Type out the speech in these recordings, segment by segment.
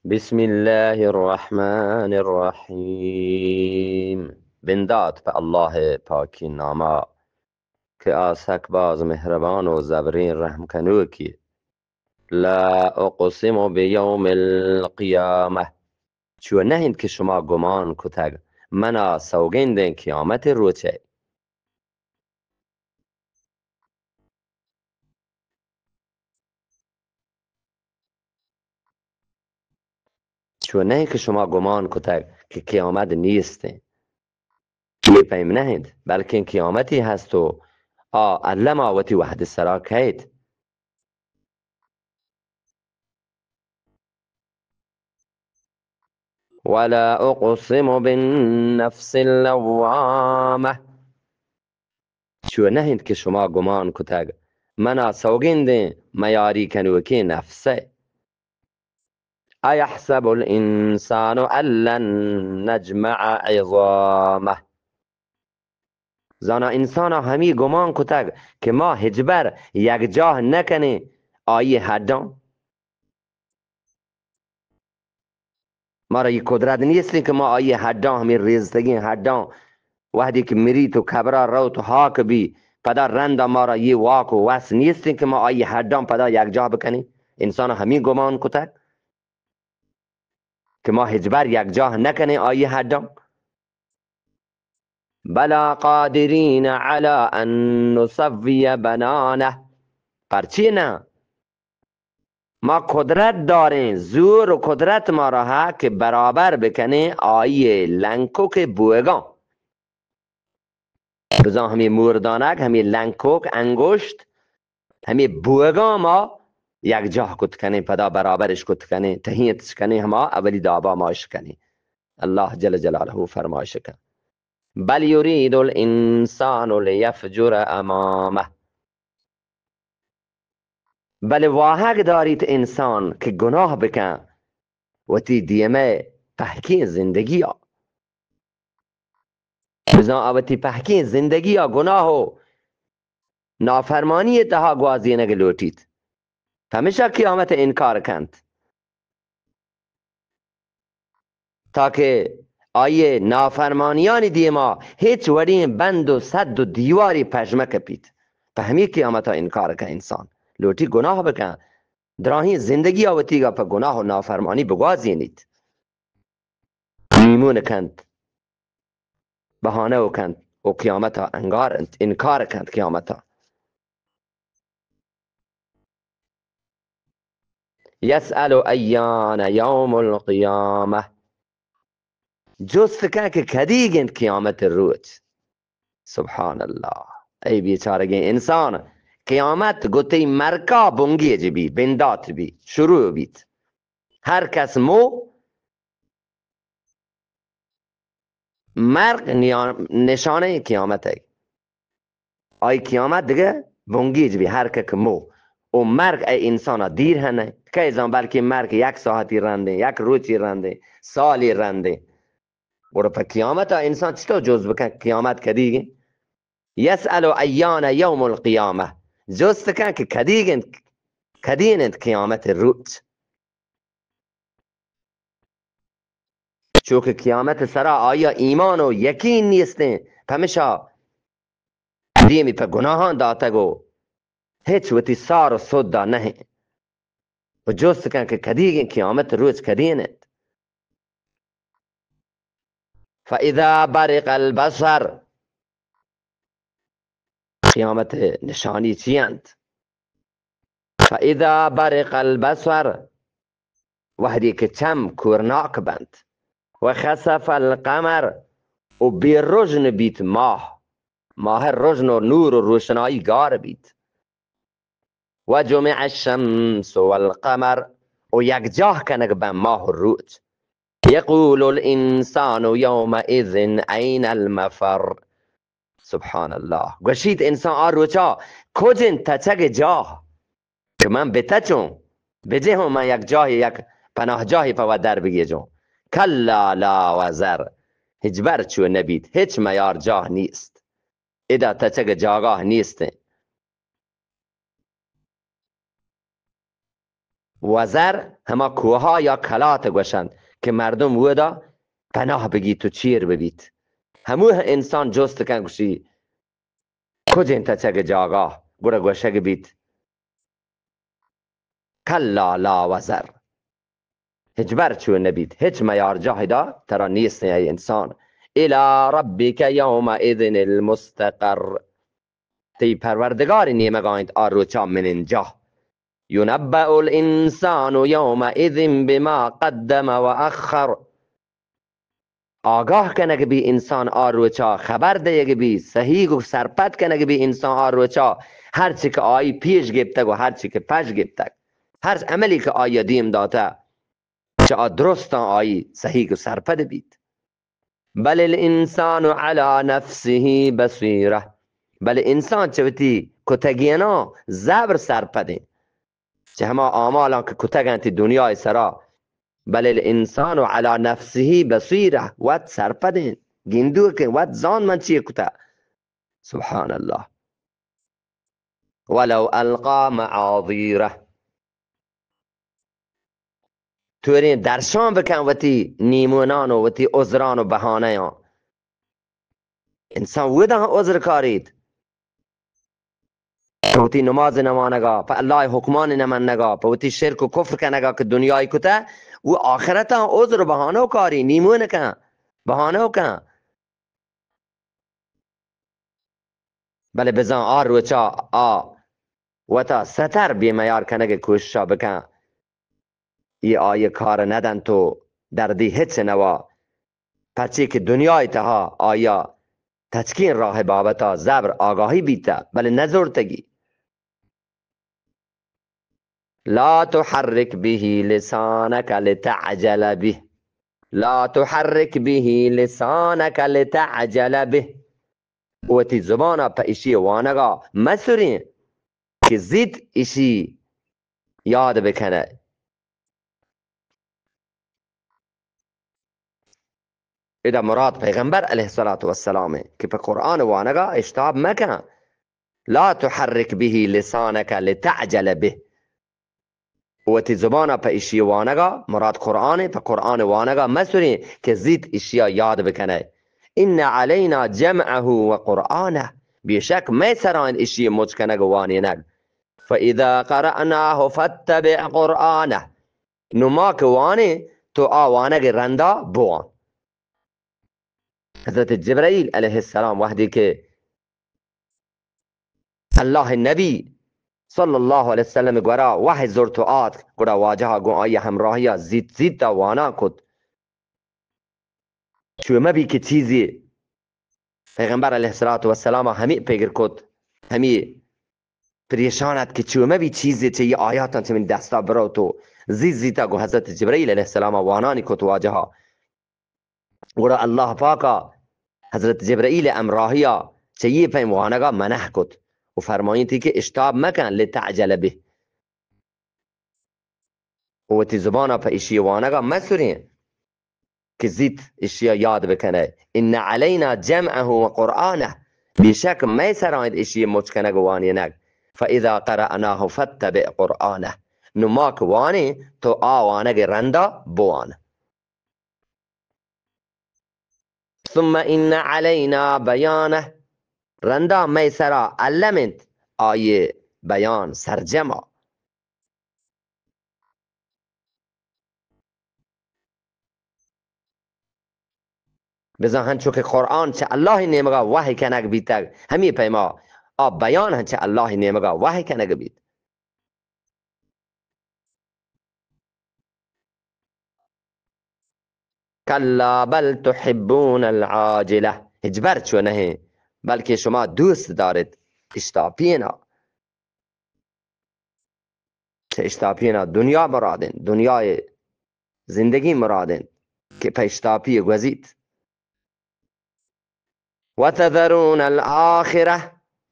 بسم الله الرحمن الرحیم. بندات پہ اللہ پاکیں ناما کہ آ سک باز مہربان و زبریں رحم کنوکی. لا اقسم بیوم القیامة. چو نہ انت کہ شما گمان کتگ، منا سوگندیں قیامت روچے. چو نہ کہ شما گمان کتگ کہ قیامت نیست انت. یہ پیم نہ انت، بلکیں قیامتی ہست و آ الما وتی وہد سرا کیت. ولا اقسم بالنفس اللوامة. چو نہ انت کہ شما گمان کتگ، منا سوگندیں میاری کنوکیں نفسے. ایحسب الانسان ان لن نجمع عظامه. زانا انسانا ہمی گمان کتگ کہ ما ہچبر یکجاہ نہ کنیں آئی ہڈاں. مارا یہ قدرت نیست کہ ما آئی ہڈاں، ہمیں ریزتگیں ہڈاں، وہدی کہ مریت و قبرا روت و ہاک بی، پدا رندا مارا یہ واک و وس نیست کہ ما آئی ہڈاں پدا یکجاہ بکنیں. انسان ہمیں گمان کتگ کہ ما ہچبر یکجاہ نہ کنیں آئی ہڈاں. بلا قادرین علی ان نسوی بنانه. پرچے نہ؟ ما قدرت داریں، زور و قدرت مارا ہا کہ برابر بکنیں آئی لنکوک بوگاں. بزاں ہمے موردانگ، ہمے لنکوک، انگشت، ہمے بوگاں ما یکجاہ کت کنیں، پدا برابرش کت کنیں، ٹہینتش کنیں، ہما اولی دابا ما اش کنیں. اللہ جل جلالہ فرمائش کن. بل یرید الانسان لیفجر امامه. بلے واہگ داریت انسان کہ گناہ بکن وتی دیمئے پہکیں زندگیا. بزاں آ وتی پہکیں زندگیا گناہ و نافرمانی تہا گوازینگ لوٹیت، پمیشا قیامت انکار کنت. تاکہ آئی نافرمانیانی دیما ہچ وڑیں بند و سد و دیواری پژمہ کپیت. پہ ہمے قیامتا انکار کن انسان. لوٹی گناہ بکن، دراہیں زندگیا وتیگا پہ گناہ و نافرمانی بگوازینیت. نیمون کنت، بہانہ و کنت و قیامتا انگار انت، انکار کنت قیامتا. یسأل ایان یوم القیامة. جست کن کہ کدیگ انت قیامت روچ. سبحان اللہ. اے بیچارگیں انسان، قیامت گو تئی مرکا بنگیج بی، بندات بی، شروع بیت. ہر کس مو مرگ نیا-، نشانہ قیامت ء. آئی قیامت دگہ بنگیج بی ہر کہ کہ مو. و مرگ اے انسانا دیر ہنہ. کئے زان بلکہ مرگ یک ساعتی رندیں، یک روچی رندیں، سالی رندیں. گڑا پہ قیامت انسان چطور جز بکن قیامت کدیگیں؟ یسأل ایان یوم القیامة. جست کن کہ کدیگ انت، کدین انت قیامت روچ. چوکہ قیامت سرا آیا ایمان و یقین نیستیں، پمشا دیمی پہ گناہاں داتگ و ہچ وتی سار و سودا نہ انت. و جست کن کہ کدیگیں قیامت روچ کدین انت؟ فإذا برق البصر. قیامت نشانی چی انت؟ فإذا برق البصر، وہدی کہ چم کورناک بنت. وخسف القمر، و بے رژن بیت ماہ، ماہ رژن و نور و روشنایی گار بیت. وجمع الشمس والقمر، و یکجاہ کنگ بن ماہ و روچ. یقول الانسان یومئذ این المفر. سبحان اللہ. گوشیت انسان آ روچا کج انت تچگ جاہ کہ من بتچوں، بجہوں من یک جاہے، یک پناہ جاہے پہ وت در بگیجوں. کلا لا وزر. ہچبر چو نبیت، ہچ میار جاہ نیست. ادا تچگ جاگاہ نیست انت. وزر، ہما کوہا یا کلات گوشنت کہ مردم اودا پناہ بگیت و چیر ببیت۔ ہمو انسان جست کن گوشی، کجیں تچگ جاگاہ؟ گڑا گوشگ بیت، کلا لا وزر۔ ہچبر چو نبیت، ہچ میارجاہ ادا ترا نیست اے انسان۔ الی ربک یومئذ المستقر۔ تئی پروردگار نیمگا انت آ روچا مننجاہ۔ ینبأ الانسان یومئذ بما قدم وأخر۔ آگاہ کنگ بی انسان آ روچا، خبر دیگ بی، صحیح گو سرپد کنگ بی انسان آ روچا، ہر چی کہ آئی پیش گپتگ و ہر چی کہ پش گپتگ، ہر عملی کہ آئی دیم داتہ، چہ آ درستاں آئی صحیح گو سرپد بیت۔ بل الانسان علی نفسه بصیرہ۔ بلے انسان چہ وتی کتگیناں زبر سرپد انت۔ چہ ہما اعمالاں کہ کتگ انت دنیای سرا، بل الانسان علی نفسه بصیرہ، وت سرپد انت، گندوک انت، وت زانت من چی کتہ۔ سبحان اللہ۔ ولو القی معاذیرہ۔ توریں درشان بکن وتی نیمونان و وتی عذران و بہانیاں۔ انسان اودا ہم عذر کاریت۔ پہ وتی نماز نہ وانگا، پہ اللہ حکمان نہ منگا، پہ وتی شرک و کفر کنگا کہ دنیای کتہ، و آخرتا عذر و بہانو کاری، نیمون کن، بہانو کن۔ بلے بزاں آ روچا آ وتا ستر بے میار کنگ کوششا بکن، اے آئی کار ندنت و دردی ہچ نوا، پرچے کہ دنیای تہا آیا تچکیں راہ بابتا زبر آگاہی بیتہ، بلے نزورتگی۔ لا تحرک به لسانک لتعجل به۔ لا تحرک به لسانک لتعجل به۔ وتی زبانا پہ اشی وانگا مسریں کہ زیت اشی یاد بکنئے۔ ادا مراد پیغمبر علیہ الصلوۃ والسلام انت کہ پہ قرآن وانگا اشتاب مکن۔ لا تحرک به لسانک لتعجل به۔ وتی زبانا پہ اشی وانگا، مراد قرآن انت، پہ قرآن وانگا مسریں کہ زیت اشیا یاد بکنئے۔ ان علینا جمعه و قرآنه۔ بے شک مئے سرا انت اشی مچ کنگ و وانینگ۔ فاذا قرأناه فاتبع قرآنه۔ نوں ما کہ وانیں، تو آ وانگ رندا بوان۔ حضرت جبرائیل علیہ السلام وہدے کہ اللہ نبی صلی اللہ علیہ وسلم گورا وحی زرت و آتک، گڑا واجہا گوں آئی ہمراہیا زیت زیتا وانا کت۔ چو مبی کہ چیزے، پیغمبر علیہ الصلوۃ والسلام ہمے پگر کت، ہمے پریشان ات کہ چو مبی چیزے چہ اے آیاتاں چہ منی دستا بروت و زیت زیتا گوں حضرت جبرائیل علیہ السلام وانانی کت واجہا۔ گڑا اللہ پاکا حضرت جبرائیل ہمراہیا چہ اے پیم وانگا منع کت و فرمائینتی کہ اشتاب مکن، لتعجل به۔ و وتی زبانا پہ اشی وانگا مسریں کہ زیت اشیا یاد بکنئے۔ ان علینا جمعه و قرآنه، بے شک مئے سرا انت اشی مچ کنگ و وانینگ۔ فاذا قرأناه فاتبع قرآنه، نوں ما کہ وانیں تو آ وانگ رندا بوان۔ ثم ان علینا بیانه، رندا مئے سرا الم انت آئی بیان، سرجما۔ بزاں ہنچو کہ قرآن چہ اللہ نیمگا وحی کنگ بیتگ، ہمے پیما آ بیان ہم چہ اللہ نیمگا وحی کنگ بیت۔ کلا بل تحبون العاجلة، ہچبر چو نہ انت، بلکہ شما دوست دارت اشتاپینا۔ چہ اشتاپینا دنیا مراد انت، دنیای زندگی مراد انت کہ پہ اشتاپی گوزیت۔ وتذرون الآخرة،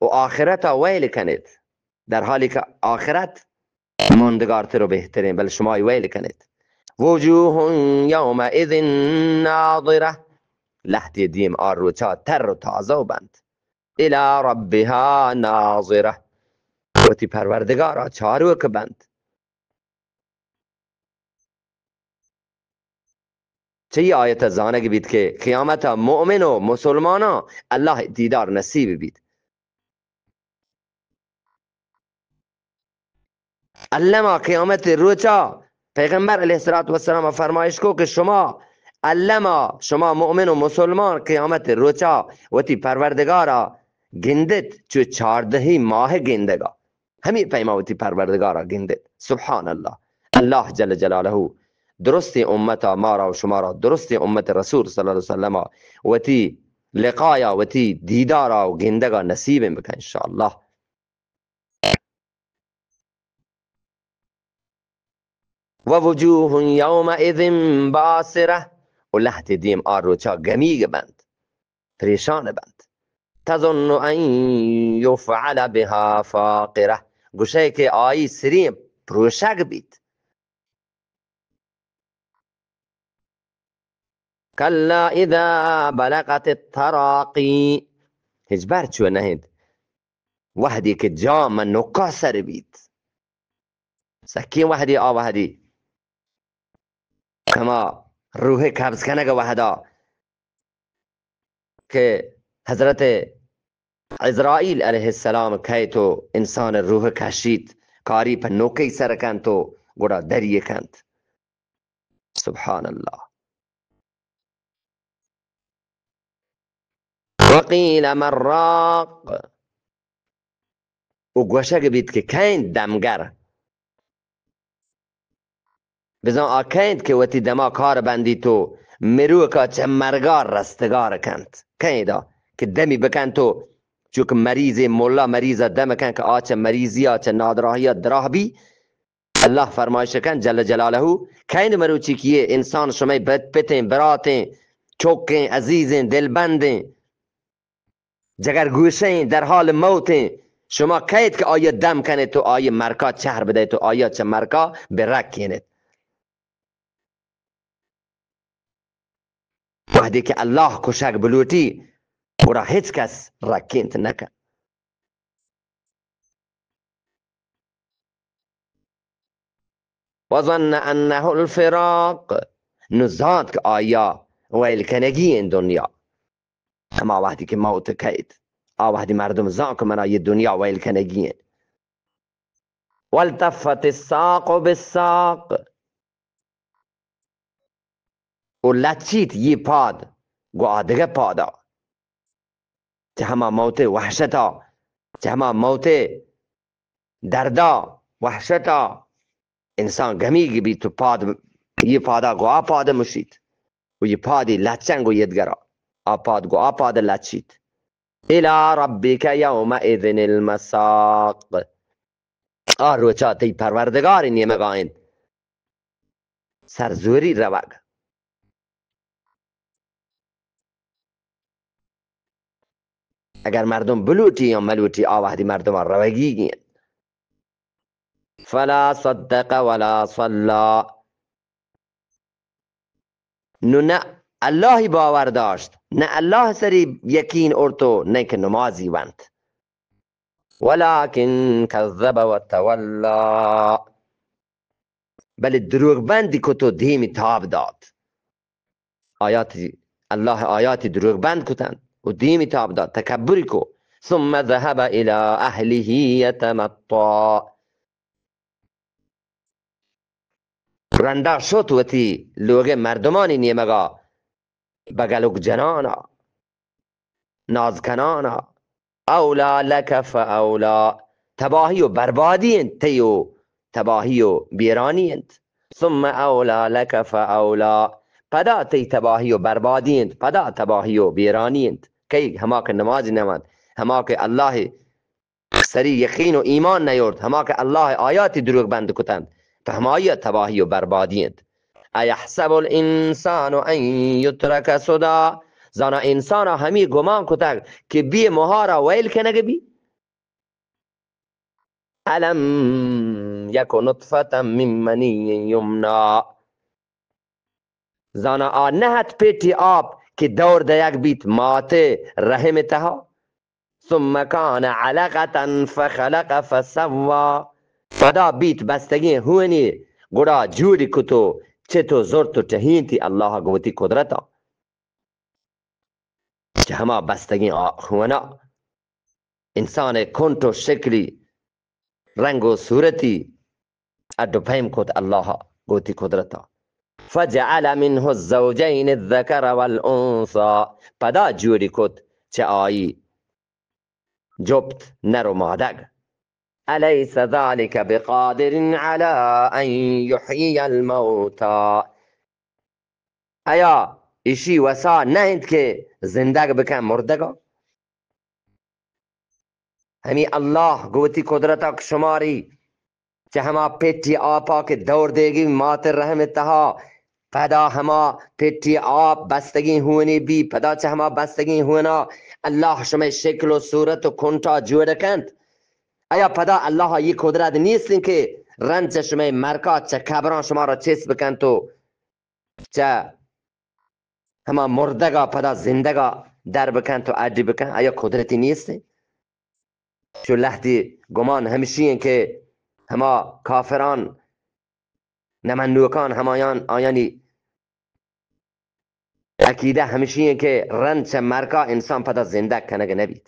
و آخرتا ویل کنیت، در حالی کہ آخرت ماندگارتر و بہترین، بل شما ویل کنیت۔ وجوه یومئذ ناظرة، لہتے دیم آ روچا تر و تازہ بنت۔ الی ربها ناظرة، وتی پروردگارا چاروک بنت۔ چہ اے آیت ءَ زانگ بیت کہ قیامت ءَ مؤمن و مسلماناں اللہ دیدار نصیب بیت۔ الما قیامت روچا پیغمبر علیہ الصلوۃ والسلام فرمائش کو کہ شما الما، شما مؤمن و مسلمان قیامت روچا وتی پروردگارا گندت چو چاردہی ماہ گندگا۔ ہمے پیما وتی پروردگارا گندت۔ سبحان اللہ۔ اللہ جل جلالہ درستیں امتا مارا و شمارا درستیں امت رسول صلی اللہ علیہ وسلم وتی لقایا، وتی دیدارا و گندگا نصیب بکن انشاءاللہ۔ ووجوه يومئذ باسرة، و لہتے دیم آ روچا گمیگ بنت، پریشان بنت۔ تظن أن يفعل بها فاقرة، گوشئے کہ آئی سرین پروشگ بیت۔ كلا إذا بلغت التراقي، ہچبر چو نہ انت۔ وہدے کہ جام نکا سر بیت، سکیں وہدے، آ وہدے ہما روح قبض کنگ وہدا کہ حضرت عزرائیل علیہ السلام کئیت و انسان روح کشیت، کاری پہ نوکئی سر کنت و گڑا دری کنت۔ سبحان اللہ۔ وقیل من راق، و گوشگ بیت کہ کئے انت دمگر؟ بزاں آ کئے انت کہ وتی دما کار بندیت و مروکا چہ مرگا رستگار کنت؟ کئے ادا کہ دمی بکنت و چونکہ مریضے، ملا مریضا دم کن کہ آ چہ مریضیا، چہ نادراہیا دراہ بی۔ اللہ فرمائش کن جل جلالہ، کئے انت مروچی کہ اے انسان شمئے بت پتیں، براتیں، چکیں، عزیزیں، دلبندیں، جگرگوشیں، در حال موتیں، شما کئیت کہ آئی دم کنیت و آئی مرکا چہر بدئیت و آئی چہ مرکا برکینیت؟ وہدے کہ اللہ کشگ بلوٹی، گڑا ہچ کس رکینت نکن۔ وظن أنه الفراق، نو زانت کہ آیا ویل کنگی انت دنیا۔ ہما وہدی کہ موت کئیت، آ وہدی مردم زانت کہ منا اے دنیا ویل کنگی انت۔ والتفت الساق بالساق، و لچیت اے پاد گوں آ دگہ پادا، چہ ہما موت ءِ وحشتا، چہ ہما موت ءِ دردا، وحشتا انسان گمیگ بیت و پاد، اے پادا گوں آ پاد مشیت و اے پادی لچن گوں ایدگرا، آ پاد گوں آ پاد لچیت۔ إلى ربك يومئذ المساق۔ آ روچا تئی پروردگار نیمگا انت سرزوری روگ۔ اگر مردم بلوٹی یا ملوٹی، آ وہدی مردم روگی انت۔ فلا صدق ولا صلى۔ نو نہ اللہ باور داشت، نہ اللہ سری یقین ارت و نہ کہ نمازی ونت۔ ولكن كذب وتولى۔ بلے دروگ بندی کت و دیمی تاب دات۔ آیاتی، اللہ آیاتی دروگ بند کتن و دیمی تاب دات، تکبری کو۔ ثم ذهب إلى أهله يتمطى۔ رندا شت وتی لوگ مردمانی نیمگا بگلک جنانا، ناز کنانا۔ أولى لك فأولى، تباہی و بربادی انت تئی و تباہی و بیرانی انت۔ ثم أولى لك فأولى، پدا تئی تباہی و بربادی انت، پدا تباہی و بیرانی انت۔ کئی؟ ہما کہ نماز نوانت، ہما کہ اللہ سری یقین و ایمان نیورت، ہما کہ اللہ آیاتی دروگ بند کتنت، پہ ہمائی تباہی و بربادی انت۔ أيحسب الإنسان أن يترك سدى؟ زانا انسانا ہمی گمان کتگ کہ بی مہارا ویل کنگ بی؟ ألم يك نطفة من مني يمنى۔ زانا آ نہ ات پیٹی آپ کہ دور دئیگ بیت مات رحم تہا۔ ثم كان علقة فخلق فسوى۔ پدا بیت بستگیں ہونی، گڑا جوڑی کتو، چہ تو زرت و ٹہینتی اللہ گوں وتی قدرتا، چہ ہما بستگیں آ-، ہونا انسان کنٹ و شکلی، رنگ و صورتی اڈ و پیم کت اللہ گوں وتی قدرتا۔ فجعل منه الزوجين الذكر والأنثى، پدا جوڑی کت چہ آئی جپت نر و مادگ۔ أليس ذلك بقادر على أن يحيي الموتى؟ آیا ایشی وسا نہ انت کہ زندگ بکن مردگا؟ ہمی اللہ گوں وتی قدرتا کہ شماری چہ ہما پٹی آپا کہ دور دیگی مات رحم تہا، پدا ہما پٹی آپ بستگیں ہونی بی، پدا چہ ہما بستگیں ہونا اللہ شمئے شکل و صورت و کنٹا جوڑ کنت۔ آیا پدا اللہ ای قدرت نیست کہ رند چہ شمئے مرکا چہ قبران شما را چست بکنت و چہ ہما مردگا پدا زندگا در بکنت و اڈی بکن؟ آیا قدرتی نیست؟ چو لہتی گمان ہمشی ہیں کہ ہما کافران، نمنوکان، ہمایان، آیانی عقیدہ ہمشی ہیں کہ رند چہ مرکا انسان پدا زندگ کنگ نبیت۔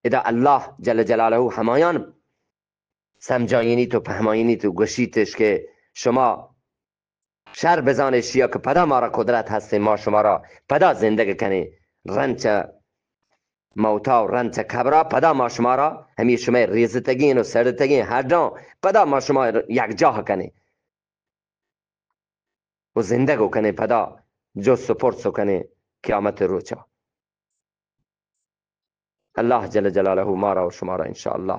ادا اللہ جل جلالہ ہمایان سمجھائینیت و پہمائینیت و گوشیتش کہ شما شر بزان ایشیا کہ پدا مارا قدرت ہستیں، ما شما را پدا زندگ کنیں، رند چہ موتا و رند چہ قبرا، پدا ما شما را ہمی شمئے ریزتگین و سڑتگین ہڈاں پدا ما شما یکجاہ کنیں و زندگ و کنیں، پدا جست و پرس و کنیں قیامت روچا۔ اللہ جل جلالہ مارا و شما را انشاءاللہ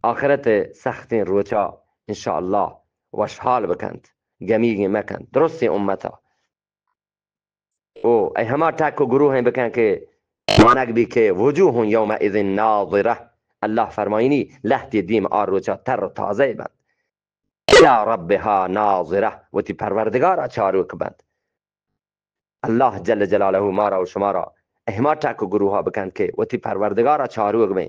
آخرت سختیں روچا انشاءاللہ وشحال بکنت، گمیگیں مکنت، درستیں امتا۔ او اے ہما ٹک و گروہیں بکن کہ وانگ بی کہ وجوہ یومئذ ناضرہ، اللہ فرمائینی لہتی دیم آ روچا تر و تازہ بنت۔ الی ربها ناظرہ، وتی پروردگارا چاروک بنت۔ اللہ جل جلالہ مارا و شمارا اے ہما ٹک و گروہا بکنت کہ وتی پروردگارا چاروک بیں،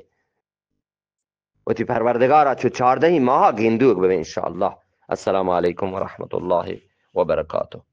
وتی پروردگارا چو چاردہی ماہا گندوک ببیں انشاءاللہ۔ السلام علیکم ورحمۃ اللہ وبرکاتہ۔